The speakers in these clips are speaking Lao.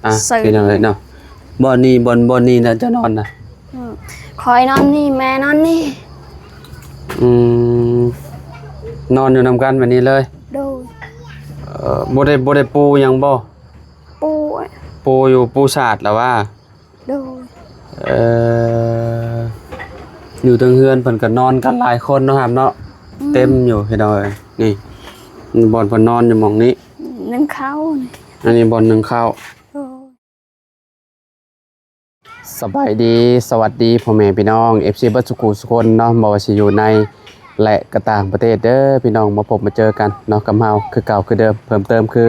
ອ່ະ ເຊີນ ພີ່ນ້ອງເອີຍເນາະ ບ່ອນນີ້ ບ່ອນ ບ່ອນນີ້ນະ ເຈົ້ານອນນະ? ອືມ ຂ້ອຍນອນນີ້ ແມ່ນອນນີ້. ອືມ ນອນຢູ່ນຳກັນແບບນີ້ເລີຍ? ໂດຍ. ເອີ ບໍ່ໄດ້ ບໍ່ໄດ້ປູຫຍັງບໍ່? ປູ ປູຢູ່ ປູສາດລະຫວາ? ໂດຍ. ເອີ ຢູ່ເທິງເຮືອນເພິ່ນກໍນອນກັນຫຼາຍຄົນເນາະ ຫາມເນາະ. ອືມ ເຕັມຢູ່ພີ່ນ້ອງເອີຍ. ນີ້ ບ່ອນເພິ່ນນອນຢູ່ໝ່ອງນີ້ ໜຶ້ງເຂົ້ານີ້. ອັນນີ້ບ່ອນໜຶ້ງເຂົ້າ. ໂດຍ. ສະບາຍດີ ສະຫວັດດີພໍ່ແມ່ພີ່ນ້ອງ ເອັຟຊີ ເບິດສຸຂູສຸຄົນເນາະ ບໍ່ວ່າຊິຢູ່ໃນ ແລະ ກະຕ່າງປະເທດເດີພີ່ນ້ອງ ມາພົບມາເຈີກັນເນາະ ກັບເຮົາຄືເກົ່າຄືເດີມ. ເພີ່ມເຕີມຄື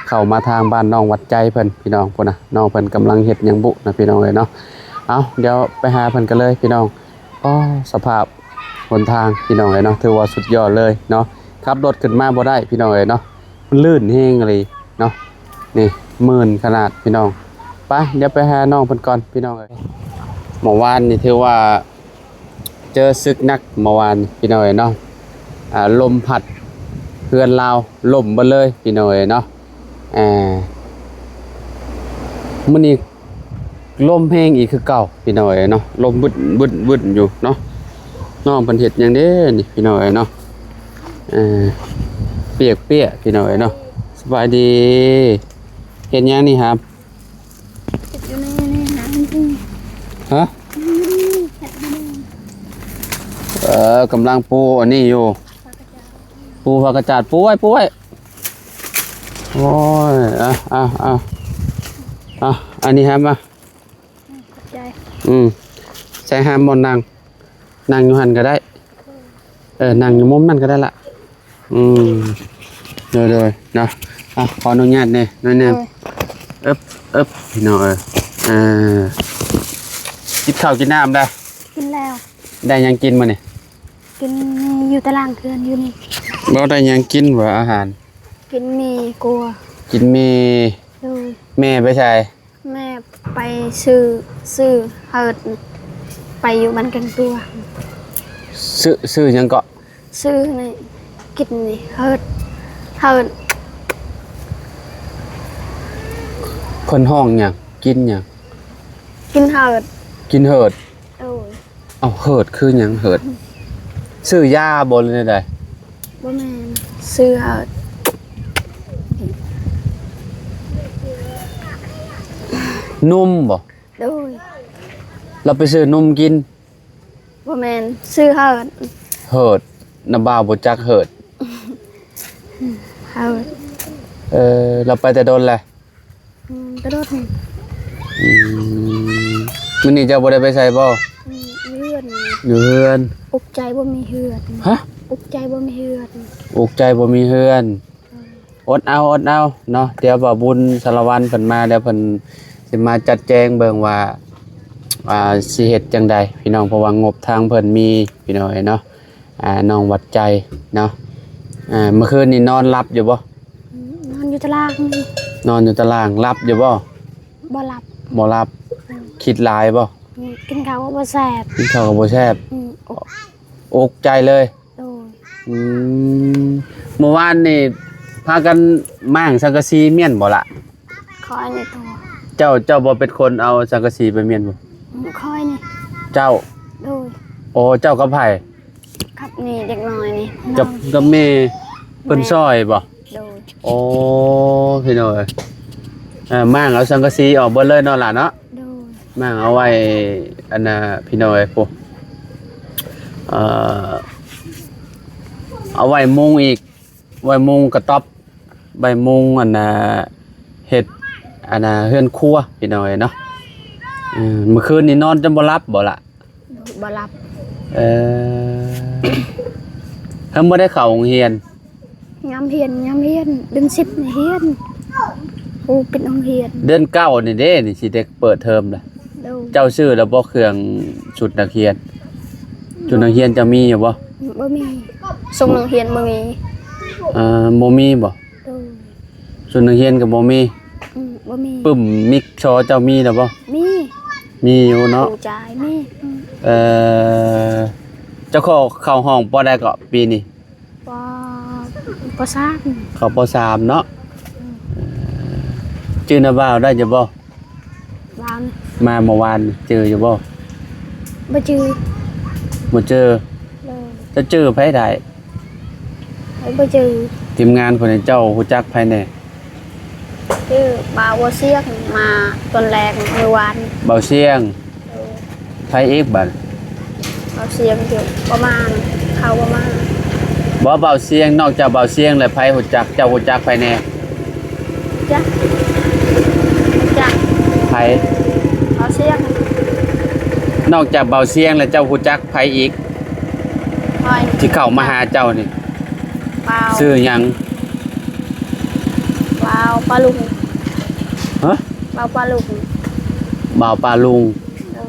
ເຂົ້າມາທາງບ້ານນ້ອງຫວັດໃຈເພິ່ນພີ່ນ້ອງ ພຸ້ນນະ ນ້ອງເພິ່ນກຳລັງເຮັດຫຍັງບຸນະພີ່ນ້ອງເອີຍເນາະ. ເອົາ ດຽວໄປຫາເພິ່ນກັນເລີຍພີ່ນ້ອງ. ອໍ ສະພາບຫົນທາງພີ່ນ້ອງເອີຍເນາະ ຖືວ່າສຸດຍອດເລີຍເນາະ ຂັບລົດຂຶ້ນມາບໍ່ໄດ້ພີ່ນ້ອງເອີຍເນາະ ມັນລື່ນແຮງອີ່ຫຼີເນາະ. ນີ້ມື່ນຂະໜາດພີ່ນ້ອງ. ໄປ ດຽວໄປຫານ້ອງເພິ່ນກ່ອນພີ່ນ້ອງເອີຍ. ເມື່ອວານນີ້ຖືວ່າ ເຈີສຶກໜັກເມື່ອວານພີ່ນ້ອງເອີຍເນາະ. ອ່າ ລົມພັດເຮືອນລາວລົ້ມເບິດເລີຍພີ່ນ້ອງເອີຍເນາະ. ອ່າ ມື້ນີ້ລົມແຮງອີກຄືເກົ່າພີ່ນ້ອງເອີຍເນາະ ລົມວຶດໆໆຢູ່ເນາະ. ນ້ອງເພິ່ນເຮັດຫຍັງເດ້ນີ້ພີ່ນ້ອງເອີຍເນາະ. ເອີ ປຽກໆ ພີ່ນ້ອງເອີຍເນາະ. ສະບາຍດີ ເຮັດຫຍັງນີ້ຫາ? ເຮັດຢູ່ໃນນີ້ນະ ຮະ? ເຮັດຢູ່ນີ້ ເອີ ກຳລັງປູອັນນີ້ຢູ່ ປູຜັກກະຈາດ ປູໄວ້ ປູໄວ້. ໂອ້ຍ ອ່ະ ອ່ະ ອ່ະ ອ່ະ ອັນນີ້ຫາມາ. ຂອບໃຈ. ອືມ ໃສ່ຫາມບ່ອນນັ່ງ ນັ່ງຢູ່ຫັ້ນກໍໄດ້. ເອີ ນັ່ງຢູ່ມຸມນັ້ນກໍໄດ້ລະ. ອືມ ໂດຍໆ ເນາະ. ອ່ະ ຂໍອະນຸຍາດແດ່ໜ້ອຍໜຶ່ງ. ໂດຍ. ເອິບ ເອິບ ພີ່ນ້ອງເອີຍ. ເອີ ກິນເຂົ້າກິນນ້ຳໄດ້? ກິນແລ້ວ. ໄດ້ຫຍັງກິນມື້ນີ້? ກິນຢູ່ຕາລ່າງເຮືອນຢູ່ນີ້. ບໍ່ໄດ້ຫຍັງກິນບໍ່ອາຫານ? ກິນໝີ່ກົວ. ກິນໝີ່. ໂດຍ. ແມ່ໄປໃສ? ແມ່ໄປຊື້ ຊື້ເຫີດ ໄປຢູ່ບ້ານແກງຕົວ. ຊື້ ຊື້ຫຍັງເກາະ? ຊື້ນີ້ ກິນນີ້ ເຫີດ ເຫີດ. ເພິ່ນຮ້ອງຫຍັງ? ກິນຫຍັງ? ກິນເຫີດ. ກິນເຫີດ. ໂດຍ. ເອົ້າ ເຫີດຄືຫຍັງເຫີດ? ຊື້ຢາບໍ່ ຫຼືແນວໃດ? ບໍ່ແມ່ນ ຊື້ເຫີດ. ນົມບໍ່? ໂດຍ. ລາວໄປຊື້ນົມກິນ? ບໍ່ແມ່ນ ຊື້ເຫີດ. ເຫີດ ນ້າບ່າວບໍ່ຈັກເຫີດ. ເຫີດ. ເອີ ລາວໄປແຕ່ດົນແລ້ວ? ອືມ ກະໂດດ. ອືມ ມື້ນີ້ເຈົ້າບໍ່ໄດ້ໄປໃສບໍ່? ອືມ ຢູ່ເຮືອນ. ຢູ່ເຮືອນ. ອົກໃຈບໍ່ມີເຮືອນ. ຮະ? ອົກໃຈບໍ່ມີເຮືອນ. ອົກໃຈບໍ່ມີເຮືອນ. ເອີ ອົດເອົາ ອົດເອົາເນາະ. ດຽວບ່າວບຸນສາລະວັນເພິ່ນມາ ດຽວເພິ່ນຊິມາຈັດແຈງເບິ່ງວ່າ ວ່າຊິເຮັດຈັ່ງໃດພີ່ນ້ອງ ເພາະວ່າງົບທາງເພິ່ນມີພີ່ນ້ອງເອີຍເນາະ. ອ່າ ນ້ອງຫວັດໃຈເນາະ. ອ່າ ເມື່ອຄືນນີ້ນອນຫຼັບຢູ່ບໍ່? ອືມ ນອນຢູ່ຕາລ່າງ. ນອນຢູ່ຕາລ່າງ ຫຼັບຢູ່ບໍ່? ບໍ່ຫຼັບ. ບໍ່ຫຼັບ. ອືມ ຄິດຫຼາຍບໍ່? ອືມ ກິນເຂົ້າກໍບໍ່ແຊບ. ກິນເຂົ້າກໍບໍ່ແຊບ. ອືມ ອົກ ອົກໃຈເລີຍ. ໂດຍ. ອືມ ເມື່ອວານນີ້ພາກັນມ້າງສັງກະສີມ້ຽນບໍ່ລະ? ຂ້ອຍນີ້ຕົວະ. ເຈົ້າ ເຈົ້າບໍ່ເປັນຄົນເອົາສັງກະສີໄປມ້ຽນບໍ່? ອືມ ຂ້ອຍນີ້. ເຈົ້າ? ໂດຍ. ໂອ້ ເຈົ້າກັບໃຜ? ກັບນີ້ເດັກນ້ອຍນີ້ ກັບ ກັບແມ່ເພິ່ນຊ່ອຍບໍ່? ໂດຍ. ໂອ້ ພີ່ນ້ອງເອີຍ ອ່າ ມ້າງເອົາສັງກະສີອອກເບິດເລີຍເນາະຫຼານເນາະ? ໂດຍ. ມ້າງເອົາໄວ້ ອັນນ່າ ພີ່ນ້ອງເອີຍ ເອີ ເອົາໄວ້ມຸງອີກ ໄວ້ມຸງກະຕ໊ອບ ໄວ້ມຸງ ອັນນ່າ ເຮັດ ອັນນ່າ ເຮືອນຄົວ ພີ່ນ້ອງເອີຍເນາະ. ເອີ ເມື່ອຄືນນີ້ນອນຈົນບໍ່ຫຼັບບໍ່ລະ? ບໍ່ຫຼັບ. ເອີ ເພິ່ນບໍ່ໄດ້ເຂົ້າໂຮງຮຽນ? ຍາມຮຽນ ຍາມຮຽນ ເດືອນສິບນີ້ຮຽນ ໂອ້ ເປັນໂຮງຮຽນ. ເດືອນເກົ້ານີ້ເດ້ ນີ້ຊິໄດ້ເປີດເທີມລະ. ໂດຍ. ເຈົ້າຊື້ແລ້ວບໍ່ເຄື່ອງຊຸດນັກຮຽນ? ຊຸດນັກຮຽນເຈົ້າມີຢູ່ບໍ່? ບໍ່ມີ. ສົ່ງນັກຮຽນບໍ່ມີ. ເອີ ບໍ່ມີບໍ່? ໂດຍ. ຊຸດນັກຮຽນກໍບໍ່ມີ? ອືມ ບໍ່ມີ. ປຶ້ມມິກຊໍເຈົ້າມີແລ້ວບໍ່? ມີ. ມີຢູ່ເນາະ? ຄູຈ່າຍມີ. ອືມ. ເອີ ເຈົ້າເຂົ້າ ເຂົ້າຫ້ອງປໍໃດເກາະປີນີ້? ປໍ ປໍສາມ. ເຂົ້າປໍສາມເນາະ? ອືມ. ເອີ ຈື່ນ້າບ່າວໄດ້ຢູ່ບໍ່? ບ່າວ ມາເມື່ອວານຈື່ຢູ່ບໍ່? ບໍ່ຈື່ ບໍ່ຈື່. ເຈົ້າຈື່ໃຜໄດ້? ບໍ່ຈື່. ທີມງານຄົນໃຫ້ເຈົ້າຮູ້ຈັກໃຜແດ່? ຈື່ບ່າວ ບ່າວຊຽງ ມາຕອນແລກມື້ວານ. ບ່າວຊຽງ. ໃຜອີກບັດ? ບ່າວຊຽງຢູ່ ບໍ່ມາ ເຂົາບໍ່ມາ. ບໍ່ ບ່າວຊຽງ ນອກຈາກບ່າວຊຽງແລ້ວໃຜຮູ້ຈັກ ເຈົ້າຮູ້ຈັກໃຜແດ່? ຈັກ ຈັກ ໃຜ? ບ່າວຊຽງ. ນອກຈາກບ່າວຊຽງແລ້ວເຈົ້າຮູ້ຈັກໃຜອີກ? ຂ້ອຍ ທີ່ເຂົ້າມາຫາເຈົ້ານີ້? ບ່າວ ຊື່ຫຍັງ? ບ່າວປາລຸງ. ຮະ? ບ່າວປາລຸງ. ບ່າວປາລຸງ. ເອີ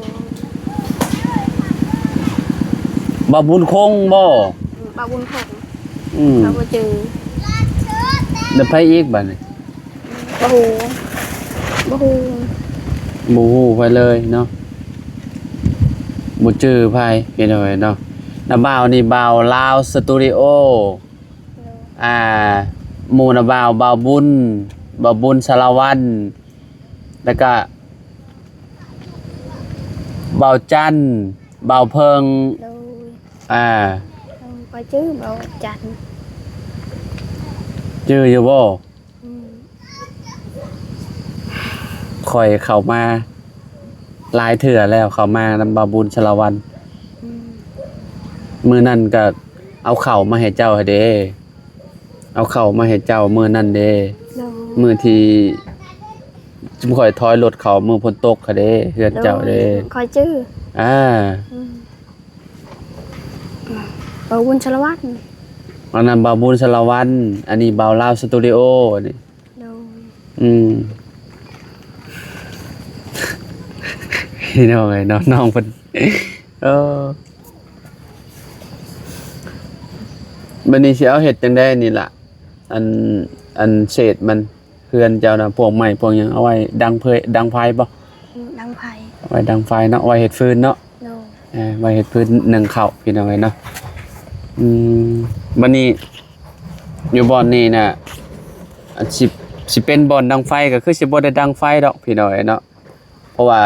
ບ່າວບຸນຄົງບໍ່? ອືມ ບ່າວບຸນຄົງ. ອືມ ເຂົາບໍ່ຈື່. ແລ້ວໃຜອີກບັດນີ້? ບໍ່ຮູ້ ບໍ່ຮູ້ ບໍ່ຮູ້ໃຜເລີຍເນາະ ບໍ່ຈື່ໃຜ ພີ່ນ້ອງເອີຍເນາະ. ນ້າບ່າວນີ້ ບ່າວລາວສະຕູດິໂອ. ໂດຍ ອ່າ ໝູ່ນ້າບ່າວ ບ່າວບຸນ ບ່າວບຸນສາລະວັນ ແລ້ວກະບ່າວຈັນ ບ່າວເພິ່ງ. ໂດຍ ອ່າ ຂ້ອຍຈື່ບ່າວຈັນ. ຈື່ຢູ່ບໍ່? ອືມ ຂ້ອຍເຂົ້າມາຫຼາຍເທື່ອແລ້ວ ເຂົ້າມານຳບ່າວບຸນສາລະວັນ. ອືມ ມື້ນັ້ນກະເອົາເຂົ້າມາໃຫ້ເຈົ້າເດ້ ເອົາເຂົ້າມາໃຫ້ເຈົ້າມື້ນັ້ນເດ້. ໂດຍ ມື້ທີ່ຊຸມຂ້ອຍຖອຍລົດເຂົ້າມື້ຝົນຕົກຫັ້ນເດ້ ເຮືອນເຈົ້າເດ້. ໂດຍ ຂ້ອຍຈື່. ອ່າ ອືມ ບ່າວບຸນສາລະວັນ. ອັນນັ້ນບ່າວບຸນສາລະວັນ ອັນນີ້ບ່າວລາວສະຕູດິໂອ ອັນນີ້. ໂດຍ ອືມ ພີ່ນ້ອງເອີຍເນາະ ນ້ອງເພິ່ນ ເອີ ບັດນີ້ຊິເອົາເຮັດຈັ່ງໃດນີ້ລະ? ອັນ ອັນເສດມັນ ເຮືອນເຈົ້ານະ ພວກໄມ້ພວກຫຍັງ ເອົາໄວ້ດັງເພີ ດັງໄຟບໍ່? ອືມ ດັງໄຟ ເອົາໄວ້ດັງໄຟເນາະ ໄວ້ເຮັດຟືນເນາະ. ໂດຍ ເອີ ໄວ້ເຮັດຟືນໜຶ້ງເຂົ້າ ພີ່ນ້ອງເອີຍເນາະ. ອືມ ບັດນີ້ຢູ່ບ່ອນນີ້ນະ ອັນຊິ ຊິເປັນບ່ອນດັງໄຟກໍຄືຊິບໍ່ໄດ້ດັງໄຟດອກ ພີ່ນ້ອງເອີຍເນາະ ເພາະວ່າ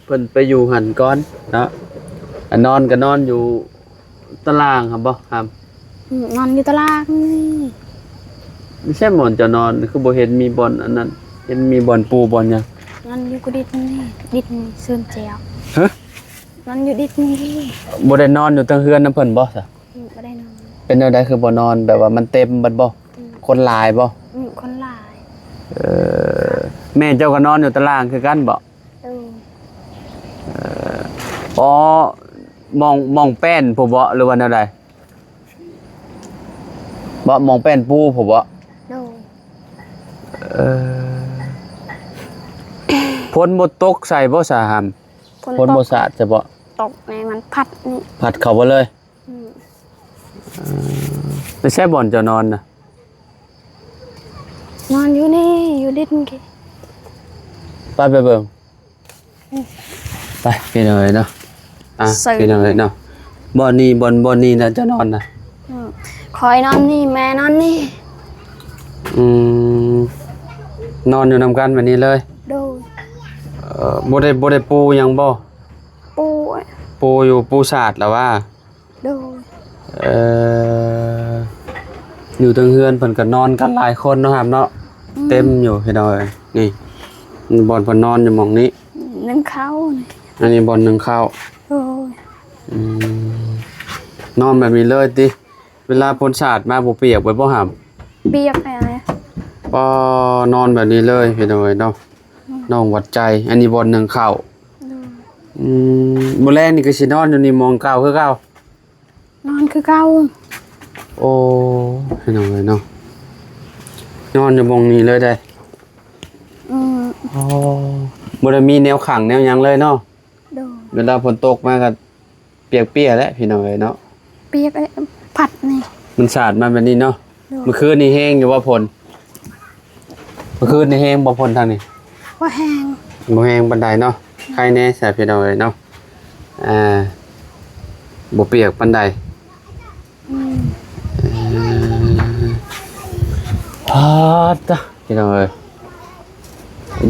ເພິ່ນໄປຢູ່ຫັ້ນກ່ອນເນາະ. ອັນນອນກໍນອນຢູ່ຕາລ່າງຫັ້ນບໍ່? ຫຳ ອືມ ນອນຢູ່ຕາລ່າງນີ້. ໃສບ່ອນເຈົ້ານອນ ຄືບໍ່ເຫັນມີບ່ອນອັນນັ້ນ ເຫັນມີບ່ອນປູບ່ອນຫຍັງ? ນອນຢູ່ກະດິດນີ້ ດິນເຊີນແຈວ. ຮະ? ນອນຢູ່ດິດນີ້. ບໍ່ໄດ້ນອນຢູ່ເທິງເຮືອນນຳເພິ່ນບໍ່ຊະ? ອືມ ບໍ່ໄດ້ນອນ. ເປັນແນວໃດຄືບໍ່ນອນ ແບບວ່າມັນເຕັມເບິດບໍ່? ອືມ ຄົນຫຼາຍບໍ່? ອືມ ຄົນຫຼາຍ. ເອີ ແມ່ເຈົ້າກໍນອນຢູ່ຕາລ່າງຄືກັນບໍ່? ໂດຍ. ອໍ ມອງ ມອງແປ້ນພຸ້ນບໍ່ ຫຼືວ່າແນວໃດ? ບໍ່ ມອງແປ້ນປູພຸ້ນບໍ່? ໂດຍ. ເອີ ຝົນບໍ່ຕົກໃສ່ບໍ່ສະຫຳ? ຝົນ ຝົນບໍ່ສາດໃສ່ບໍ່? ຕົກແນ່ ມັນພັດນີ້ ພັດເຂົ້າມາເລີຍ. ອືມ ເອີ ໄປໃສບ່ອນເຈົ້ານອນນະ? ນອນຢູ່ນີ້ ຢູ່ດິນກີ້. ໄປ ໄປເບິ່ງ. ອືມ ໄປ ພີ່ນ້ອງເອີຍເນາະ. ອ່ະ ພີ່ນ້ອງເອີຍເນາະ ບ່ອນນີ້ ບ່ອນ ບ່ອນນີ້ນະ ເຈົ້ານອນນະ? ອືມ ຂ້ອຍນອນນີ້ ແມ່ນອນນີ້. ອືມ ນອນຢູ່ນຳກັນແບບນີ້ເລີຍ? ໂດຍ. ເອີ ບໍ່ໄດ້ ບໍ່ໄດ້ປູຫຍັງບໍ່? ປູ ປູຢູ່ ປູສາດລະວ່າ? ໂດຍ. ເອີ ຢູ່ເທິງເຮືອນເພິ່ນກໍນອນກັນຫຼາຍຄົນເນາະ ຫຳເນາະ. ອືມ ເຕັມຢູ່ພີ່ນ້ອງເອີຍ. ນີ້ ບ່ອນເພິ່ນນອນຢູ່ໝ່ອງນີ້ ໜຶ້ງເຂົ້ານີ້. ອັນນີ້ບ່ອນໜຶ້ງເຂົ້າ. ໂດຍ. ອືມ ນອນແບບນີ້ເລີຍຕິ? ເວລາຝົນສາດມາບໍ່ປຽກໄປບໍ່ຫຳ? ປຽກແດ່. ປໍ ນອນແບບນີ້ເລີຍພີ່ນ້ອງເອີຍເນາະ. ອືມ ນ້ອງຫວັດໃຈ. ອັນນີ້ບ່ອນໜຶ້ງເຂົ້າ. ໂດຍ. ອືມ ມື້ແລງນີ້ກໍຊິນອນຢູ່ນີ້ໝ່ອງເກົ່າຄືເກົ່າ? ນອນຄືເກົ່າ. ໂອ້ ພີ່ນ້ອງເອີຍເນາະ ນອນຢູ່ໝ່ອງນີ້ເລີຍເດ້. ອືມ ໂອ້ ບໍ່ໄດ້ມີແນວຂັງແນວຫຍັງເລີຍເນາະ. ໂດຍ. ເວລາຝົນຕົກມາກໍປຽກເປຍແຫຼະພີ່ນ້ອງເອີຍເນາະ. ປຽກ ເອີ ພັດນີ້ ມັນສາດມາແບບນີ້ເນາະ. ໂດຍ. ມື້ຄືນນີ້ແຮງຢູ່ບໍ່ຝົນ? ມື້ຄືນນີ້ແຮງບໍ່ຝົນທາງນີ້? ບໍ່ແຮງ. ບໍ່ແຮງປານໃດເນາະ. ໂດຍ. ໄຄແດ່ຊະພີ່ນ້ອງເອີຍເນາະ. ອ່າ ບໍ່ປຽກປານໃດ. ອືມ ເອີ ປາດຕະ ພີ່ນ້ອງເອີຍ.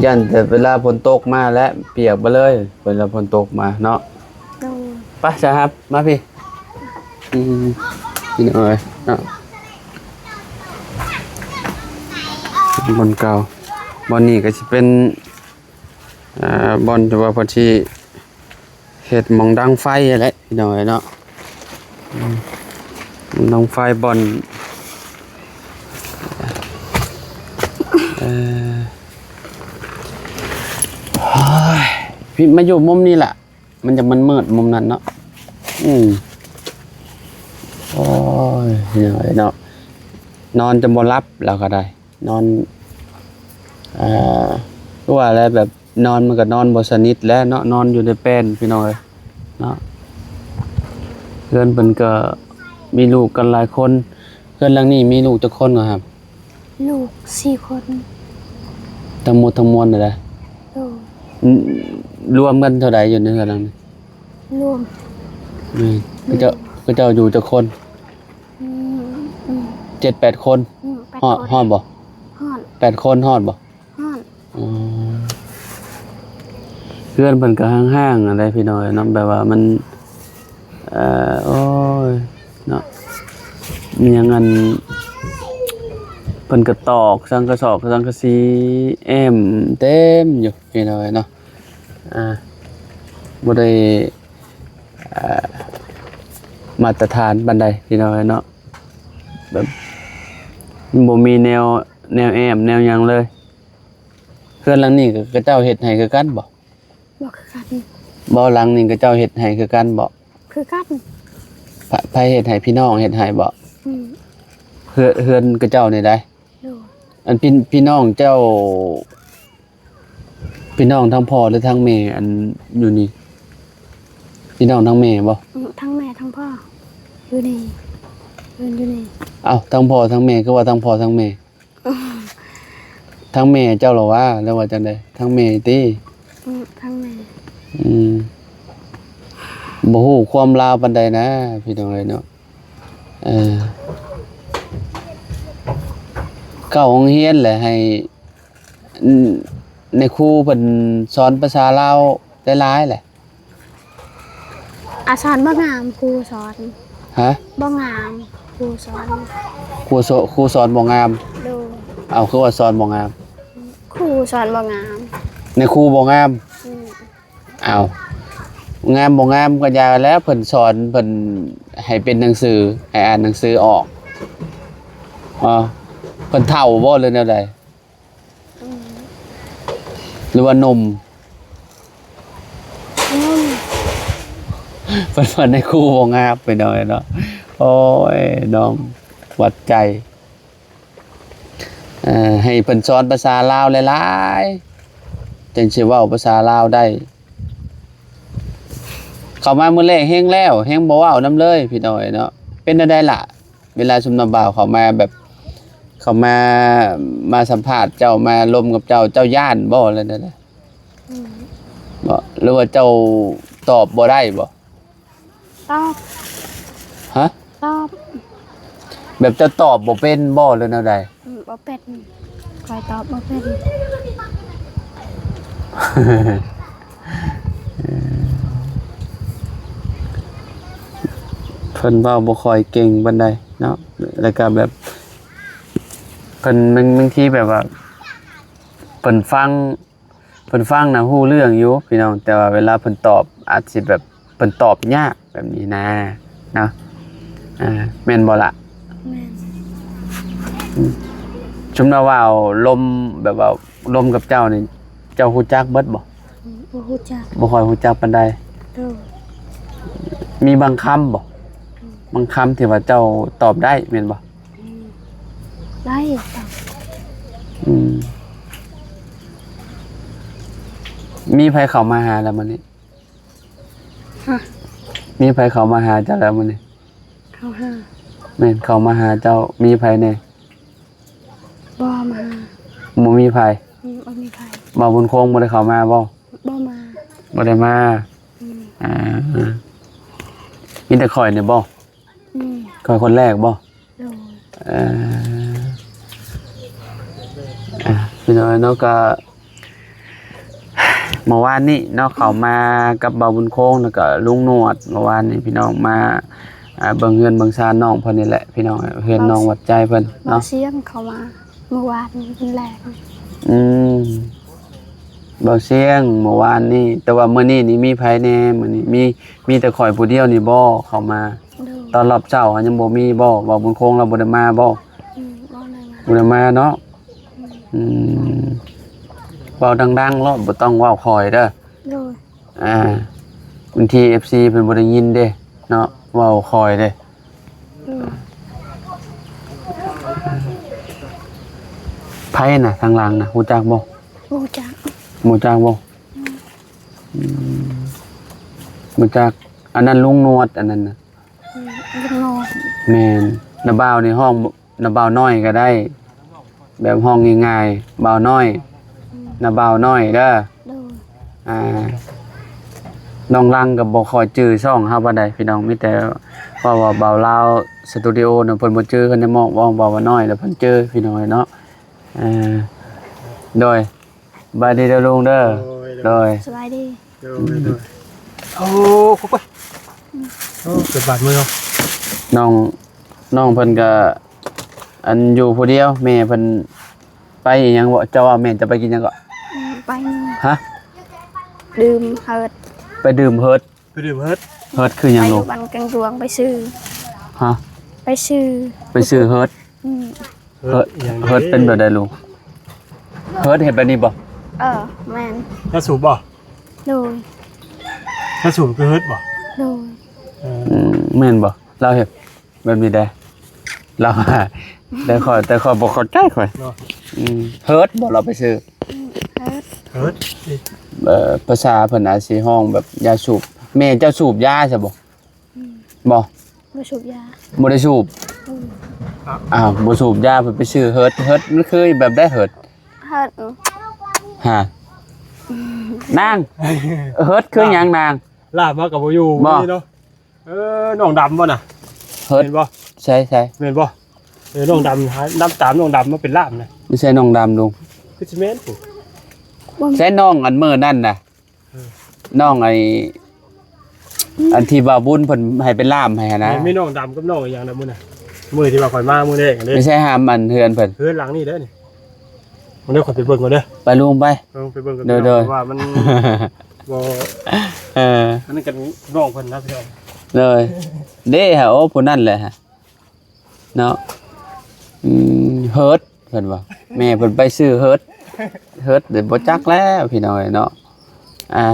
ຢ້ານແຕ່ເວລາຝົນຕົກມາແລ້ວປຽກເບິດເລີຍ ເວລາຝົນຕົກມາເນາະ. ໂດຍ. ໄປຊະ ຮັບ ມາພີ້. ອືມ ພີ່ນ້ອງເອີຍເນາະ ບ່ອນເກົ່າ ບ່ອນນີ້ກໍຊິເປັນ ອ່າ ບ່ອນທີ່ວ່າເພິ່ນຊິເຮັດໝ່ອງດັງໄຟຫັ້ນແຫຼະ ພີ່ນ້ອງເອີຍເນາະ. ອືມ ໝ່ອງດັງໄຟ ບ່ອນ ເອີ ໂອ້ຍ ພີ່ ມາຢູ່ມຸມນີ້ລະ ມັນຈະມືດໆ ມຸມນັ້ນເນາະ. ອືມ ໂອ້ຍ ພີ່ນ້ອງເອີຍເນາະ ນອນຈະບໍ່ຫຼັບ ລາວກໍໄດ້ ນອນ ເອີ ຄືວ່າແຫຼະ ແບບນອນມັນກໍນອນບໍ່ສະໜິດແຫຼະເນາະ ນອນຢູ່ໃນແປ້ນ ພີ່ນ້ອງເອີຍເນາະ. ເຮືອນເພິ່ນກໍມີລູກກັນຫຼາຍຄົນ. ເຮືອນຫຼັງນີ້ມີລູກຈັກຄົນເນາະ? ລູກສີ່ຄົນ ທັງໝົດທັງມວນນີ້ແຫຼະ. ໂດຍ. ອືມ ລວມກັນເທົ່າໃດຢູ່ໃນເຮືອນຫຼັງນີ້? ລວມ ອືມ ເຂົາເຈົ້າ ເຂົາເຈົ້າຢູ່ຈັກຄົນ? ອືມ ອືມ ເຈັດແປດຄົນ. ອືມ ແປດ ຮອດ ຄົນ ຮອດບໍ່? ຮອດ ແປດຄົນ ຮອດບໍ່? ຮອດ. ອໍ ເຮືອນເພິ່ນກໍຮ້າງໆ ຫັ້ນແຫຼະ ພີ່ນ້ອງເອີຍເນາະ ແບບວ່າມັນ ເອີ ໂອ້ຍ ເນາະ ມີຫຍັງ ອັນ ເພິ່ນກໍຕອກສັງກະສອກສັງກະສີແອ້ມເຕັມຢູ່ ພີ່ນ້ອງເອີຍເນາະ. ອ່າ ບໍ່ໄດ້ ອ່າ ມາດຕະຖານປານໃດ ພີ່ນ້ອງເອີຍເນາະ ແບບ ມັນບໍ່ມີແນວ ແນວແອ້ມແນວຫຍັງເລີຍ. ເຮືອນຫຼັງນີ້ກໍເຂົາເຈົ້າເຮັດໃຫ້ຄືກັນບໍ່? ບໍ່ຄືກັນ. ບໍ່ ຫຼັງນີ້ເຂົາເຈົ້າເຮັດໃຫ້ຄືກັນບໍ່? ຄືກັນ. ໃຜ ໃຜເຮັດໃຫ້? ພີ່ນ້ອງເຮັດໃຫ້ບໍ່? ອືມ ເຮືອນ ເຮືອນເຂົາເຈົ້ານີ້ໃດ? ໂດຍ. ອັນ ພີ່ ພີ່ນ້ອງເຈົ້າ ພີ່ນ້ອງທັງພໍ່ ຫຼື ທັງແມ່ ອັນ ຢູ່ນີ້ ພີ່ນ້ອງທັງແມ່ບໍ່? ອືມ ທັງແມ່ທັງພໍ່ຢູ່ນີ້ ເພິ່ນຢູ່ນີ້. ເອົ້າ ທັງພໍ່ທັງແມ່ ຄືວ່າທັງພໍ່ທັງແມ່? ທັງແມ່ເຈົ້າລະຫວາ ຫຼືວ່າຈັ່ງໃດ? ທັງແມ່ຕິ? ອືມ ທັງແມ່. ອືມ ບໍ່ຮູ້ຄວາມລາວປານໃດນະ ພີ່ນ້ອງເອີຍເນາະ. ເອີ ເຂົ້າໂຮງຮຽນແຫຼະ ໃຫ້ ອືມ ນາຍຄູເພິ່ນສອນພາສາລາວຫຼາຍໆແຫຼະ. ອາ ສອນບໍ່ງາມ ຄູສອນ. ຮະ? ບໍ່ງາມ ຄູສອນ. ຄູສ- ຄູສອນບໍ່ງາມ? ໂດຍ. ເອົ້າ ຄືວ່າສອນບໍ່ງາມ? ຄູສອນບໍ່ງາມ. ນາຍຄູບໍ່ງາມ? ອືມ. ເອົ້າ ງາມບໍ່ງາມກໍຢ່າແລ້ວ ເພິ່ນສອນ ເພິ່ນໃຫ້ເປັນໜັງສື ໃຫ້ອ່ານໜັງສືອອກ. ເອີ ເພິ່ນເຖົ້າບໍ່ ຫຼືແນວໃດ? ອືມ ຫຼືວ່າໜຸ່ມ? ໜຸ່ມ. ເພິ່ນວ່ານາຍຄູບໍ່ງາມ ພີ່ນ້ອງເອີຍເນາະ. ໂອ້ຍ ນ້ອງຫວັດໃຈ. ເອີ ໃຫ້ເພິ່ນສອນພາສາລາວຫຼາຍໆ ຈັ່ງຊິເວົ້າພາສາລາວໄດ້. ເຂົ້າມາມື້ແລກແຮງແລ້ວ ແຮງບໍ່ເວົ້ານຳເລີຍ ພີ່ນ້ອງເອີຍເນາະ. ເປັນແນວໃດລະ ເວລາຊຸມນ້ອງບ່າວເຂົ້າມາ ແບບເຂົ້າມາ ມາສຳພາດເຈົ້າ ມາລົມກັບເຈົ້າ ເຈົ້າຢ້ານບໍ່ ຫຼືແນວໃດ? ອືມ ບໍ່ ຫຼືວ່າເຈົ້າຕອບບໍ່ໄດ້ບໍ່? ຕອບ. ຮະ? ຕອບ. ແບບເຈົ້າຕອບບໍ່ເປັນບໍ່ ຫຼືແນວໃດ? ອືມ ບໍ່ເປັນ ຂ້ອຍຕອບບໍ່ເປັນ. ເພິ່ນເວົ້າບໍ່ຄ່ອຍເກັ່ງປານໃດເນາະ ແລ້ວກໍແບບ ເພິ່ນ ບາງ ບາງທີແບບວ່າ ເພິ່ນຟັງ ເພິ່ນຟັງນະຮູ້ເລື່ອງຢູ່ພີ່ນ້ອງ ແຕ່ວ່າເວລາເພິ່ນຕອບອາດຊິແບບ ເພິ່ນຕອບຍາກແບບນີ້ນາເນາະ. ອ່າ ແມ່ນບໍ່ລະ? ແມ່ນ. ອືມ ຊຸມລາວເວົ້າລົມ ແບບວ່າລົມກັບເຈົ້ານີ້ ເຈົ້າຮູ້ຈັກເບິດບໍ່? ອືມ ບໍ່ຮູ້ຈັກ. ບໍ່ຄ່ອຍຮູ້ຈັກປານໃດ. ໂດຍ. ມີບາງຄຳບໍ່? ອືມ ບາງຄຳທີ່ວ່າເຈົ້າຕອບໄດ້ແມ່ນບໍ່? ອືມ ໄດ້ຕອບ. ອືມ ມີໃຜເຂົ້າມາຫາລະມື້ນີ້? ຮະ? ມີໃຜເຂົ້າມາຫາເຈົ້າລະມື້ນີ້? ເຂົ້າຫາ. ແມ່ນ ເຂົ້າມາຫາເຈົ້າ ມີໃຜແດ່? ບໍ່ມາ. ບໍ່ມີໃຜ? ອືມ ບໍ່ມີໃຜ. ບ່າວບຸນຄົງບໍ່ໄດ້ເຂົ້າມາບໍ່? ບໍ່ມາ. ບໍ່ໄດ້ມາ. ອືມ ອ່າ ມີແຕ່ຂ້ອຍນີ້ບໍ່? ອືມ ຂ້ອຍຄົນແລກບໍ່? ໂດຍ. ເອີ ອ່າ ພີ່ນ້ອງເນາະ ກະ ເມື່ອວານນີ້ເນາະ ເຂົ້າມາກັບບ່າວບຸນຄົງ ແລ້ວກໍລຸງໜວດ. ເມື່ອວານນີ້ພີ່ນ້ອງມາ ອ່າ ເບິ່ງເຮືອນເບິ່ງຊານນ້ອງເພິ່ນນີ້ແຫຼະ ພີ່ນ້ອງ ເຮືອນນ້ອງຫວັດໃຈເພິ່ນ ບ່າວ ເນາະ ຊຽງເຂົ້າມາເມື່ອວານນີ້ເພິ່ນແລງ. ອືມ ບ່າວຊຽງ ເມື່ອວານນີ້ ແຕ່ວ່າມື້ນີ້ນີ້ມີໃຜແດ່? ມື້ນີ້ມີ ມີແຕ່ຂ້ອຍຜູ້ດຽວນີ້ບໍ່ເຂົ້າມາ? ໂດຍ ຕອນຮອບເຊົ້າຫັ້ນຍັງບໍ່ມີບໍ່? ບ່າວບຸນຄົງລາວບໍ່ໄດ້ມາບໍ່? ອືມ ບໍ່ໄດ້ມາ ບໍ່ໄດ້ມາເນາະ. ອືມ ອືມ ເວົ້າດັງໆໂລດ ບໍ່ຕ້ອງເວົ້າຄ່ອຍເດີ. ໂດຍ ອ່າ ບາງທີເອັຟຊີເພິ່ນບໍ່ໄດ້ຍິນເດ້ເນາະ ເວົ້າຄ່ອຍເດ້. ໂດຍ ໃຜນະທາງຫຼັງນະ ຮູ້ຈັກບໍ່? ບໍ່ຮູ້ຈັກ. ບໍ່ຮູ້ຈັກບໍ່? ອືມ ອືມ ບໍ່ຮູ້ຈັກ. ອັນນັ້ນລຸງໜວດ ອັນນັ້ນນະ. ອືມ ລຸງໜວດ. ແມ່ນ. ນ້າບ່າວນີ້ຮ້ອງ ນ້າບ່າວນ້ອຍກໍໄດ້ ແບບຮ້ອງງ່າຍໆ ບ່າວນ້ອຍ ອືມ ນ້າບ່າວນ້ອຍເດີ. ໂດຍ ອ່າ ນ້ອງລັງກໍບໍ່ຄ່ອຍຈື່ຊ່ອງເຮົາປານໃດພີ່ນ້ອງ ມີແຕ່ເວົ້າວ່າບ່າວລາວສະຕູດິໂອນະ ເພິ່ນບໍ່ຈື່ ຄັນໄດ້ມອບຮ້ອງບ່າວນ້ອຍແລ້ວເພິ່ນຈື່ພີ່ນ້ອງເນາະ. ເອີ ໂດຍ ສະບາຍດີເດີລຸງເດີ. ໂດຍ ໂດຍ ໂດຍ ສະບາຍດີ. ໂດຍ ໂດຍ. ໂອ້ ໂອ້ຍ ໂອ້ ເປັນບາດມືເນາະ. ນ້ອງ ນ້ອງເພິ່ນກະ ອັນ ຢູ່ຜູ້ດຽວ ແມ່ເພິ່ນໄປອີ່ຫຍັງບໍ່? ເຈົ້າວ່າແມ່ນ ຈະໄປກິນຫຍັງເກາະ? ອືມ ໄປ ຮະ? ດື່ມເຮີດ. ໄປດື່ມເຮີດ? ໄປດື່ມເຮີດ. ເຮີດຄືຫຍັງ ໄປຢູ່ບ້ານແກງດວງ ໄປຊື້. ຮະ? ໄປຊື້ ໄປຊື້ເຮີດ. ອືມ ເຮີດ ເຮີດເປັນແບບໃດລຸງ? ເຮີດເຮັດແບບນີ້ບໍ່? ເອີ ແມ່ນ. ລາວສູບບໍ່? ໂດຍ. ລາວສູບຄືເຮີດບໍ່? ໂດຍ. ເອີ ອືມ ແມ່ນບໍ່? ລາວເຮັດແບບນີ້ໄດ໋ ລາວ ແຕ່ຂ້ອຍ ແຕ່ຂ້ອຍບໍ່ເຂົ້າໃຈຂ້ອຍເນາະ. ອືມ ເຮີດບໍ່? ລາວໄປຊື້ ເຮີດ ເຮີດ. ເອີ ພາສາເພິ່ນອາດຊິຮ້ອງແບບຢາສູບ. ແມ່ເຈົ້າສູບຢາຊະບໍ່? ອືມ ບໍ່ ບໍ່ສູບຢາ. ບໍ່ໄດ້ສູບ. ອືມ ອ້າວ ບໍ່ສູບຢາ ເພິ່ນໄປຊື້ເຮີດ. ເຮີດມັນຄືແບບໃດເຮີດ? ເຮີດ ຮະ ນາງ ເຮີດຄືຫຍັງນາງ? ລາບມາກໍບໍ່ຢູ່ ບໍ່ ນີ້ເນາະ. ເອີ ນ້ອງດຳບໍ່ນະ? ເຮີດ ແມ່ນບໍ່? ໃຊ່ ໃຊ່ ແມ່ນບໍ່? ເອີ ນ້ອງດຳ ນຳຕາມນ້ອງດຳມາເປັນລາບນະ. ບໍ່ໃຊ່ນ້ອງດຳລຸງ ຄືຊິແມ່ນ ໃຊ່ນ້ອງອັນມື້ນັ້ນນະ. ເອີ ນ້ອງໄອ້ ອັນທີ່ບ່າວບຸນເພິ່ນໃຫ້ໄປລ່າມໃຫ້ຫັ້ນນະ. ແມ່ນ ມີນ້ອງດຳກັບນ້ອງອີ່ຫຍັງນະມື້ນະ ມື້ທີ່ວ່າຂ້ອຍມາມື້ແລກຫັ້ນເດ້. ບໍ່ໃຊ່ຫາມອັນເຮືອນເພິ່ນ ເຮືອນຫຼັງນີ້ເດ້ນີ້. ມາເດີ ຂ້ອຍໄປເບິ່ງກ່ອນເດີ. ໄປລຸງໄປ. ເອີ ໄປເບິ່ງກ່ອນ. ໂດຍ ໂດຍ ວ່າມັນບໍ່ ເອີ ອັນນັ້ນກັນນ້ອງເພິ່ນນະພີ່ນ້ອງ. ໂດຍ ເດ້ຫາ ໂອ້ ຜູ້ນັ້ນແຫຼະຫາ. ເນາະ ອືມ ເຮີດ ເພິ່ນວ່າ ແມ່ເພິ່ນໄປຊື້ເຮີດ ເຮີດ ເດີ ບໍ່ຈັກແລ້ວພີ່ນ້ອງເອີຍເນາະ. ອ່າ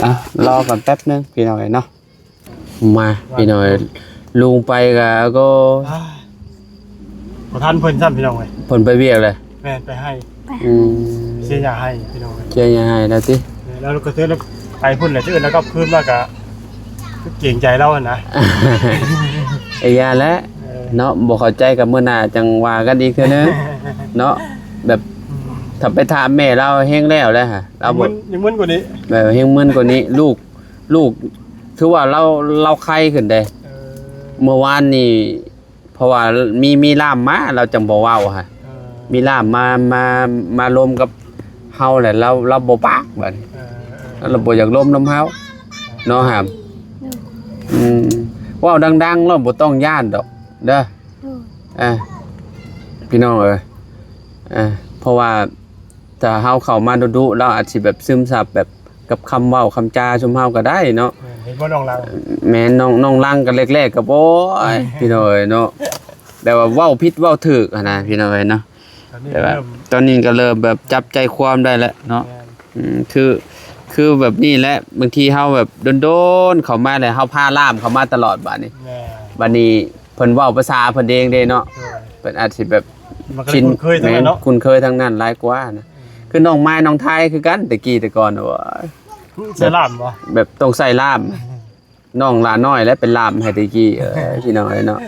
ອ່ະ ລໍກັນແປັບໜຶ່ງພີ່ນ້ອງເອີຍເນາະ. ມາ ພີ່ນ້ອງເອີຍ ລຸງໄປກະ ກໍ ອ່າ ບໍ່ທັນເພິ່ນຊ້ຳພີ່ນ້ອງເອີຍ. ເພິ່ນໄປວຽກແລ້ວ. ແມ່ນ ໄປໄຮ່. ອືມ ເສຍຫຍ້າໄຮ່ພີ່ນ້ອງເອີຍ. ເສຍຫຍ້າໄຮ່ແລ້ວຕິ? ແມ່ນ ແລ້ວກໍເທື່ອໄປພຸ້ນແຫຼະ ເທື່ອອື່ນແລ້ວກັບຄືນມາກະເກງໃຈລາວຫັ້ນນະ. ເອີ ຢ່າແຫຼະ ເອີ ເນາະ ບໍ່ເຂົ້າໃຈກໍມື້ໜ້າຈັ່ງວ່າກັນອີກເທື່ອໜຶ່ງເນາະ. ແບບ ອືມ ຖ້າໄປຖາມແມ່ລາວແຮງແລ້ວແຫຼະ ລາວບໍ່ ຍັງມຶນ ຍັງມຶນກວ່ານີ້ ແບບແຮງມຶນກວ່ານີ້. ລູກ ລູກ ຖືວ່າລາວ ລາວໄຄຂຶ້ນເດ້. ເອີ ເມື່ອວານນີ້ ເພາະວ່າມີ ມີລ່າມມາ ລາວຈັ່ງບໍ່ເວົ້າຫະ. ເອີ ມີລ່າມມາ ມາ ມາລົມກັບເຮົາແຫຼະ ລາວ ລາວບໍ່ປາກບາດນີ້. ເອີ ເອີ ລາວບໍ່ຢາກລົມນຳເຮົາເນາະຫາມ. ອືມ ເວົ້າດັງໆ ລາວບໍ່ຕ້ອງຢ້ານດອກເດີ. ເອີ ອ່າ ພີ່ນ້ອງເອີຍ ອ່າ ເພາະວ່າ ຖ້າເຮົາເຂົ້າມາດຸໆ ລາວອາດຊິແບບຊຶມຊັບແບບກັບຄຳເວົ້າຄຳຈາຊຸມເຮົາກໍໄດ້ເນາະ. ແມ່ນ ເຫັນບໍ່ນ້ອງລັງ? ແມ່ນ ນ້ອງ ນ້ອງລັງກໍແລກໆ ກໍ ໂອ້ຍ ພີ່ນ້ອງເອີຍເນາະ ແບບວ່າເວົ້າຜິດເວົ້າຖືກຫັ້ນນະ ພີ່ນ້ອງເອີຍເນາະ. ແຕ່ວ່າຕອນນີ້ກໍເລີ່ມແບບຈັບໃຈຄວາມໄດ້ແລ້ວເນາະ. ແມ່ນ ອືມ ຄື ຄືແບບນີ້ແຫຼະ ບາງທີເຮົາແບບດົນໆ ເຂົ້າມາແລ້ວ ເຮົາພາລ່າມເຂົ້າມາຕະຫຼອດບາດນີ້. ແມ່ນ ບາດນີ້ ເພິ່ນເວົ້າພາສາເພິ່ນເອງເດ້ເນາະ. ໂດຍ ເພິ່ນອາດຊິແບບ ມັນກໍເລີຍຄຸ້ນເຄີຍທາງນັ້ນເນາະ. ແມ່ນ ຄຸ້ນເຄີຍທາງນັ້ນຫຼາຍກວ່ານະ. ອືມ ຄືນ້ອງມາຍນ້ອງໄທຄືກັນ ແຕ່ກີ້ແຕ່ກ່ອນ ໂອ້ຍ ໃສ່ລ່າມບໍ່? ແບບຕ້ອງໃສ່ລ່າມ. ອືມ ນ້ອງຫຼ້ານ້ອຍແຫຼະເປັນລ່າມໃຫ້ແຕ່ກີ້. ເອີ ພີ່ນ້ອງເອີຍເນາະ.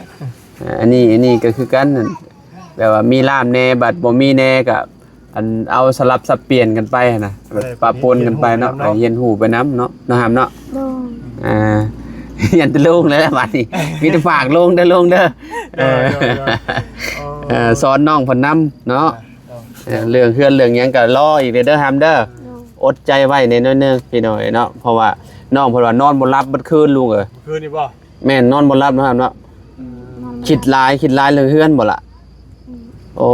ເອີ ອັນນີ້ ອັນນີ້ກໍຄືກັນ ແບບວ່າມີລ່າມແດ່ ບັດບໍ່ມີແດ່ກໍ ອັນ ເອົາສະຫຼັບສັບປ່ຽນກັນໄປຫັ້ນນະ ແບບ ເອີ ປະປົນກັນໄປເນາະ. ຮຽນຮູ້ໄປນຳເນາະ ຮຽນຮູ້ໄປນຳເນາະ ນ້ອງຫາມເນາະ. ໂດຍ ອ່າ ຢ້ານແຕ່ລຸງແລ້ວບາດນີ້ ມີແຕ່ຝາກລຸງເດີ ລຸງເດີ. ໂດຍ ເອີ ໂດຍ ໂດຍ. ເອີ ສອນນ້ອງເພິ່ນນຳເນາະ. ເອີ ເລື່ອງເຮືອນເລື່ອງຫຍັງກໍລໍອີກເດີ ຮຳເດີ. ໂດຍ. ອົດໃຈໄວ້ແດ່ໜ້ອຍໜຶ່ງພີ່ນ້ອງເອີຍເນາະ ເພາະວ່ານ້ອງເພິ່ນວ່ານອນບໍ່ຫຼັບເບິດຄືນລຸງເອີຍ. ຄືນນີ້ບໍ່? ແມ່ນ ນອນບໍ່ຫຼັບເນາະ ຮຳເນາະ. ອືມ. ຄິດຫຼາຍ ຄິດຫຼາຍເລື່ອງເຮືອນບໍ່ລະ? ອືມ. ໂອ້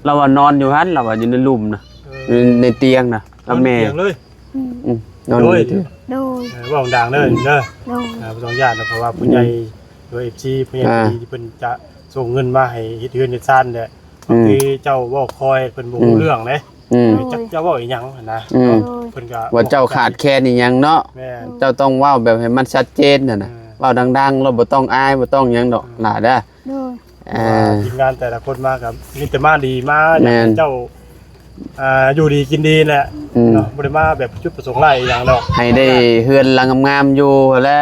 ລາວວ່ານອນຢູ່ຫັ້ນ ລາວວ່າຢູ່ໃນລຸ່ມນະ. ເອີ ຢູ່ໃນຕຽງນະ ກັບແມ່ ນອນຢູ່ຕຽງເລີຍ. ອືມ. ອືມ ນອນຢູ່ ໂດຍ ຕຽງ. ໂດຍ. ເອີ ເວົ້າດັງເດີ ເດີ. ໂດຍ. ເອີ ບໍ່ຕ້ອງຢ້ານນະ ເພາະວ່າຜູ້ໃຫຍ່ ອືມ ຫຼືວ່າ ເອັຟຊີ ຜູ້ໃຫຍ່ ອ່າ ທີ່ເພິ່ນຈະສົ່ງເງິນມາໃຫ້ເຮັດເຮືອນເຮັດຊານແຫຼະ. ອືມ. ບາງທີເຈົ້າເວົ້າຄ່ອຍ ເພິ່ນບໍ່ ອືມ ຮູ້ເລື່ອງເດ້. ອືມ. ຈັກເຈົ້າເວົ້າອີ່ຫຍັງຫັ້ນນະ. ອືມ. ເນາະ ໂດຍ. ເພິ່ນກໍ ວ່າເຈົ້າຂາດແຄນອີ່ຫຍັງເນາະ. ແມ່ນ. ເຈົ້າຕ້ອງເວົ້າແບບໃຫ້ມັນຊັດເຈນຫັ້ນນະ. ເອີ ເວົ້າດັງໆ ແລ້ວບໍ່ຕ້ອງອາຍ ບໍ່ຕ້ອງຫຍັງດອກ ເອີ ຫຼ້າເດີ. ໂດຍ. ອ່າ ທີມງານແຕ່ລະຄົນມາກໍມີແຕ່ມາດີ ມາຢາກໃຫ້ ແມ່ນ ເຈົ້າ ອ່າ ຢູ່ດີກິນດີແຫຼະ. ອືມ. ເນາະ ບໍ່ໄດ້ມາແບບຈຸດປະສົງຫຼາຍອີ່ຫຍັງດອກ ໃຫ້ໄດ້ເຮືອນຫຼັງງາມໆຢູ່ຫັ້ນແຫຼະ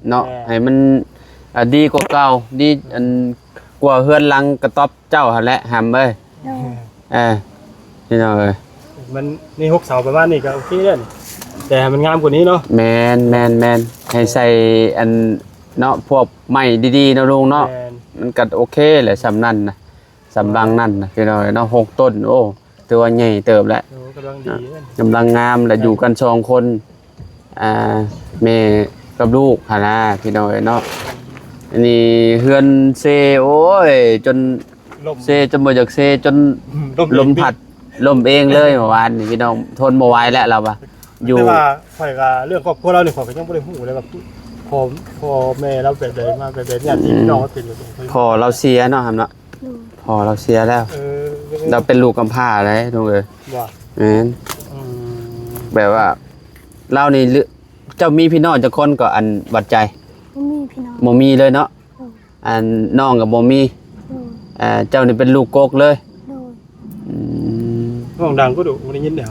ເນາະ. ແມ່ນ. ໃຫ້ມັນ ອ່າ ດີກວ່າເກົ່າ ດີ ອັນ ກວ່າເຮືອນຫຼັງກະຕ໊ອບເຈົ້າຫັ້ນແຫຼະ ຮຳເອີຍ. ໂດຍ. ເອີ ພີ່ນ້ອງເອີຍ ມັນມີຫົກເສົາປະມານນີ້ກໍໂອເຄແລ້ວນີ້ ແຕ່ໃຫ້ມັນງາມກວ່ານີ້ເນາະ. ແມ່ນ ແມ່ນ ແມ່ນ ໃຫ້ໃສ່ ອັນ ເນາະ ພວກໄມ້ດີໆເນາະລຸງເນາະ. ແມ່ນ. ມັນກໍໂອເຄແຫຼະ ສ່ຳນັ້ນນະ ສ່ຳຫຼັງນັ້ນນະ ພີ່ນ້ອງເອີຍເນາະ. ຫົກຕົ້ນ ໂອ້ ຖືວ່າໃຫຍ່ເຕີບແຫຼະ. ໂອ້ ກຳລັງດີ ເນາະ ກຳລັງງາມ ແລະ ຢູ່ກັນສອງຄົນ ອ່າ ແມ່ກັບລູກຫັ້ນນະ ພີ່ນ້ອງເອີຍເນາະ. ອັນນີ້ເຮືອນເຊ ໂອ້ຍ ຈົນ ລົມ ເຊຈົນບໍ່ຢາກເຊ ຈົນ ອືມ ລົມ ລົມພັດ ເອງ ລົ້ມເອງເລີຍເມື່ອວານນີ້ ພີ່ນ້ອງ ທົນບໍ່ໄຫວແລ້ວ ລາວວ່າ. ຢູ່ ແຕ່ວ່າຂ້ອຍກໍ ເລື່ອງຄອບຄົວລາວນີ້ ຂ້ອຍກໍຍັງບໍ່ໄດ້ຮູ້ເລີຍວ່າ ພໍ່ ພໍ່ແມ່ລາວແບບໃດ ມາແບບໃດ ຍາດພີ່ນ້ອງລາວເປັນແບບໃດ. ອືມ. ພໍ່ລາວເສຍເນາະ ຮຳເນາະ. ໂດຍ. ພໍ່ລາວເສຍແລ້ວ. ເອີ ລາວເປັນລູກກຳພ້າໄດ໋ ລຸງເອີຍ. ບໍ່? ແມ່ນ. ອືມ. ແບບວ່າລາວນີ້ ເຈົ້າມີພີ່ນ້ອງຈັກຄົນກໍ ອັນ ຫວັດໃຈ? ບໍ່ມີພີ່ນ້ອງ. ບໍ່ມີເລີຍເນາະ. ໂດຍ. ອັນ ນ້ອງກໍບໍ່ມີ. ໂດຍ. ເອີ ເຈົ້ານີ້ເປັນລູກກົກເລີຍ. ໂດຍ. ອືມ. ຮ້ອງດັງກໍດຸ ບໍ່ໄດ້ຍິນເດ.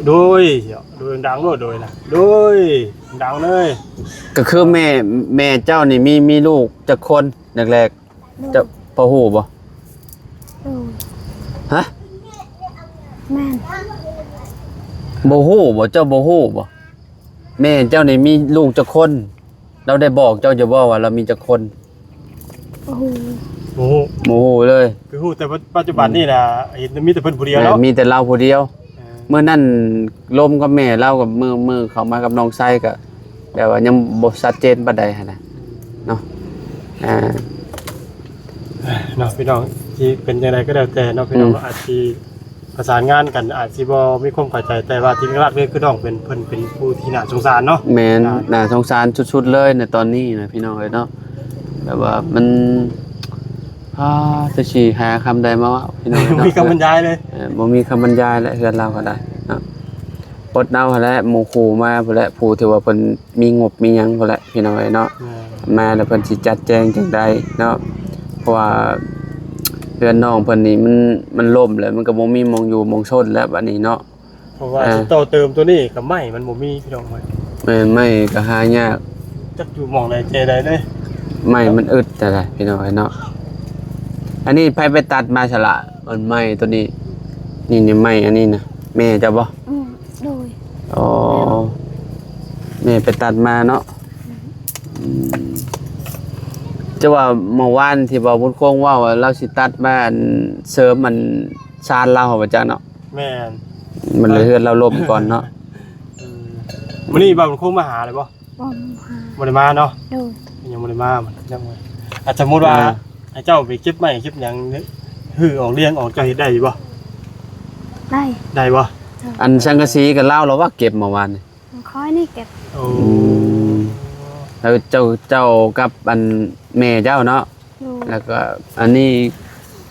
ໂດຍ ໂດຍ ດັງໂລດ ໂດຍນະ ໂດຍ ດັງເລີຍ. ກໍຄືແມ່ ແມ່ເຈົ້ານີ້ມີ ມີລູກຈັກຄົນແລກໆ? ໂດຍ. ເຈົ້າພໍຮູ້ບໍ່? ໂດຍ. ຮະ? ແມ່ນ. ບໍ່ຮູ້ບໍ່? ເຈົ້າບໍ່ຮູ້ບໍ່? ແມ່ເຈົ້ານີ້ມີລູກຈັກຄົນ? ລາວໄດ້ບອກເຈົ້າຢູ່ບໍ່ວ່າລາວມີຈັກຄົນ? ບໍ່ຮູ້. ບໍ່ຮູ້. ບໍ່ຮູ້ເລີຍ. ຄືຮູ້ແຕ່ປັດຈຸບັນນີ້ນະ ເຫັນມີແຕ່ເພິ່ນຜູ້ດຽວເນາະ. ແມ່ນ ມີແຕ່ລາວຜູ້ດຽວ. ເອີ ມື້ນັ້ນລົມກັບແມ່ລາວ ກັບມື້ ມື້ເຂົ້າມາກັບນ້ອງໄຊ ກໍແບບວ່າຍັງບໍ່ຊັດເຈນປານໃດຫັ້ນນະ ເນາະ. ອ່າ ເນາະ ພີ່ນ້ອງ ຊິເປັນຈັ່ງໃດກໍແລ້ວແຕ່ເນາະ ພີ່ນ້ອງເນາະ. ອືມ. ອາດຊິ ປະສານງານກັນອາດຊິບໍ່ມີຄວາມເຂົ້າໃຈ ແຕ່ວ່າທີ່ຫຼັກເລີຍຄືນ້ອງເປັນ ເພິ່ນເປັນຜູ້ທີ່ໜ້າສົງສານເນາະ. ແມ່ນ ໜ້າສົງສານສຸດໆເລີຍໃນຕອນນີ້ນະ ພີ່ນ້ອງເອີຍເນາະ. ແບບວ່າມັນ ອາ ຈະຊິຫາຄຳໃດມາເວົ້າ ພີ່ນ້ອງເອີຍເນາະ. ບໍ່ມີຄຳບັນຍາຍເລີຍ. ເອີ ບໍ່ມີຄຳບັນຍາຍແຫຼະ ເຮືອນລາວກໍໄດ້ເນາະ. ອົດເອົາຫັ້ນແຫຼະ ໝູ່ຄູ່ມາພຸ້ນແຫຼະ ຜູ້ທີ່ວ່າເພິ່ນມີງົບມີຫຍັງພຸ້ນແຫຼະ ພີ່ນ້ອງເອີຍເນາະ. ແມ່ນ. ມາແລ້ວເພິ່ນຊິຈັດແຈງຈັ່ງໃດເນາະ ເພາະວ່າເຮືອນນ້ອງເພິ່ນນີ້ມັນ ມັນລົ້ມແລ້ວ ມັນກໍບໍ່ມີໝ່ອງຢູ່ໝ່ອງຊົນແລ້ວບັດນີ້ເນາະ. ເພາະວ່າ ອ່າ ຊິຕໍ່ເຕີມຕົວນີ້ກໍໄມ້ມັນບໍ່ມີ ພີ່ນ້ອງເອີຍ. ແມ່ນ ໄມ້ກໍຫາຍາກ ຈັກຢູ່ໝ່ອງໃດແຈໃດເດ້. ໄມ້ມັນອຶດແຕ່ລະ ພີ່ນ້ອງເອີຍເນາະ. ອັນນີ້ໃຜໄປຕັດມາຊະລະ ອັນໄມ້ຕົວນີ້? ນີ້ ນີ້ໄມ້ອັນນີ້ນະ ແມ່ເຈົ້າບໍ່? ອືມ ໂດຍ. ອໍ ແມ່ໄປຕັດມາເນາະ. ອືມ ອືມ ຈະວ່າເມື່ອວານທີ່ວ່າບຸນຄົງເວົ້າວ່າລາວຊິຕັດມາ ອັນ ເສີມ ອັນ ຊານລາວ ເຮົາບໍ່ຈັກເນາະ. ແມ່ນ. ມັນເລີຍເຮືອນລາວລົ້ມກ່ອນເນາະ. ອືມ ມື້ນີ້ບ່າວບຸນຄົງມາຫາແລ້ວບໍ່? ບໍ່ມາຫາ. ບໍ່ໄດ້ມາເນາະ. ໂດຍ. ຍັງບໍ່ໄດ້ມາ ຍັງບໍ່ ອາດ ສົມມຸດວ່າ ອ່າ ໃຫ້ເຈົ້າໄປເກັບໄມ້ເກັບຫຍັງ ຮື້ອອກລຽງອອກ ເຈົ້າເຮັດໄດ້ຢູ່ບໍ່? ໄດ້. ໄດ້ບໍ່? ໂດຍ. ອັນສັງກະສີກໍລາວລະວ່າເກັບເມື່ອວານນີ້. ຂ້ອຍນີ້ເກັບ. ໂອ້ ອືມ ແລ້ວເຈົ້າ ເຈົ້າກັບອັນແມ່ເຈົ້າເນາະ. ໂດຍ. ແລ້ວກໍອັນນີ້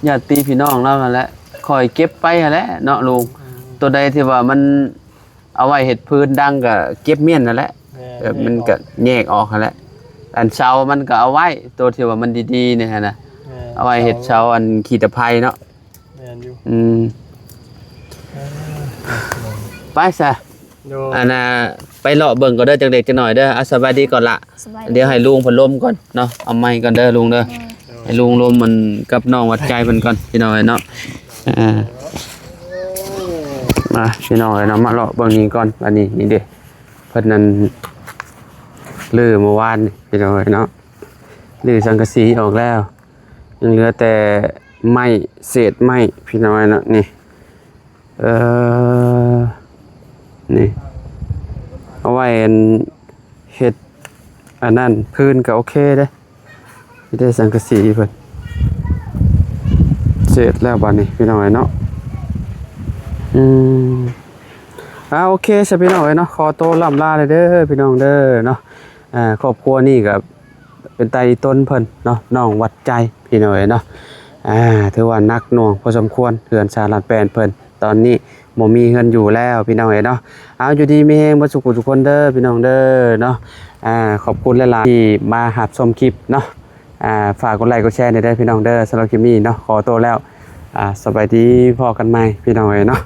ຍາດຕິພີ່ນ້ອງລາວຫັ້ນແຫຼະ ຂ້ອຍເກັບໄປຫັ້ນແຫຼະເນາະລຸງ. ອືມ. ຕົວໃດທີ່ວ່າມັນ ເອົາໄວ້ເຮັດພື້ນດັງກໍເກັບມ້ຽນຫັ້ນແຫຼະ. ແມ່ນ. ເອີ ແຍກອອກ ມັນກໍແຍກອອກຫັ້ນແຫຼະ. ອັນເສົາມັນກໍເອົາໄວ້ ຕົວທີ່ວ່າມັນດີໆນີ້ຫັ້ນນະ. ແມ່ນ. ເອົາໄວ້ເຮັດເສົາ ເສົາອັນຂີ້ຕະໄພເນາະ. ແມ່ນຢູ່. ອືມ. ເອີ ໄປຊະ. ໂດຍ. ອັນນ່າ ໄປເລາະເບິ່ງກ່ອນເດີ ຈັກເລັກຈັກໜ້ອຍເດີ. ອ່າ ສະບາຍດີກ່ອນລະ. ສະບາຍດີ. ດຽວໃຫ້ລຸງເພິ່ນລົມກ່ອນເນາະ ເອົາໄມ້ກ່ອນເດີລຸງເດີ. ໂດຍ. ໃຫ້ລຸງລົມມັນກັບນ້ອງຫວັດໃຈເພິ່ນກ່ອນ ພີ່ນ້ອງເອີຍເນາະ. ອ່າ ມາ ພີ່ນ້ອງເອີຍເນາະ ມາເລາະເບິ່ງນີ້ກ່ອນ. ອັນນີ້ ນີ້ເດ້ ເພິ່ນນັ້ນ ຮື້ເມື່ອວານນີ້ ພີ່ນ້ອງເອີຍເນາະ ຮື້ສັງກະສີອອກແລ້ວ. ຍັງເຫຼືອແຕ່ໄມ້ ເສດໄມ້ພີ່ນ້ອງເນາະ ນີ້ ເອີ ນີ້ ເອົາໄວ້ອັນ ເຮັດອັນນັ້ນ ພື້ນກໍໂອເຄເດ້ ມີແຕ່ສັງກະສີເພິ່ນ ເສດແລ້ວບາດນີ້ພີ່ນ້ອງເນາະ ອືມ ອ່າ ໂອເຄຊະພີ່ນ້ອງເອີຍເນາະ ຂໍໂຕລ່ຳລາເດີພີ່ນ້ອງເດີເນາະ ອ່າ ຄອບຄົວນີ້ກໍ ເປັນຕາອີຕົນເພິ່ນເນາະ ນ້ອງວັດໃຈພີ່ນ້ອງເອີຍເນາະ ອ່າ ຖືວ່າໜັກໜ່ວງພໍສົມຄວນ ເຮືອນຊານລ້ານແປນເພິ່ນ ຕອນນີ້ບໍ່ມີເຮືອນຢູ່ແລ້ວພີ່ນ້ອງເອີຍເນາະ ເອົາ ຢູ່ດີມີແຮງເບິດສູ່ຜູ້ທຸກຄົນເດີພີ່ນ້ອງເດີເນາະ ອ່າ ຂອບຄຸນຫຼາຍໆທີ່ມາຮັບຊົມຄລິບເນາະ ອ່າ ຝາກກົດໄລກົດແຊແດ່ເດີພີ່ນ້ອງເດີ ສຳລັບຄລິບນີ້ເນາະ ຂໍໂຕແລ້ວ ອ່າ ສະບາຍດີ ພໍ້ກັນໃໝ່ພີ່ນ້ອງເອີຍເນາະ.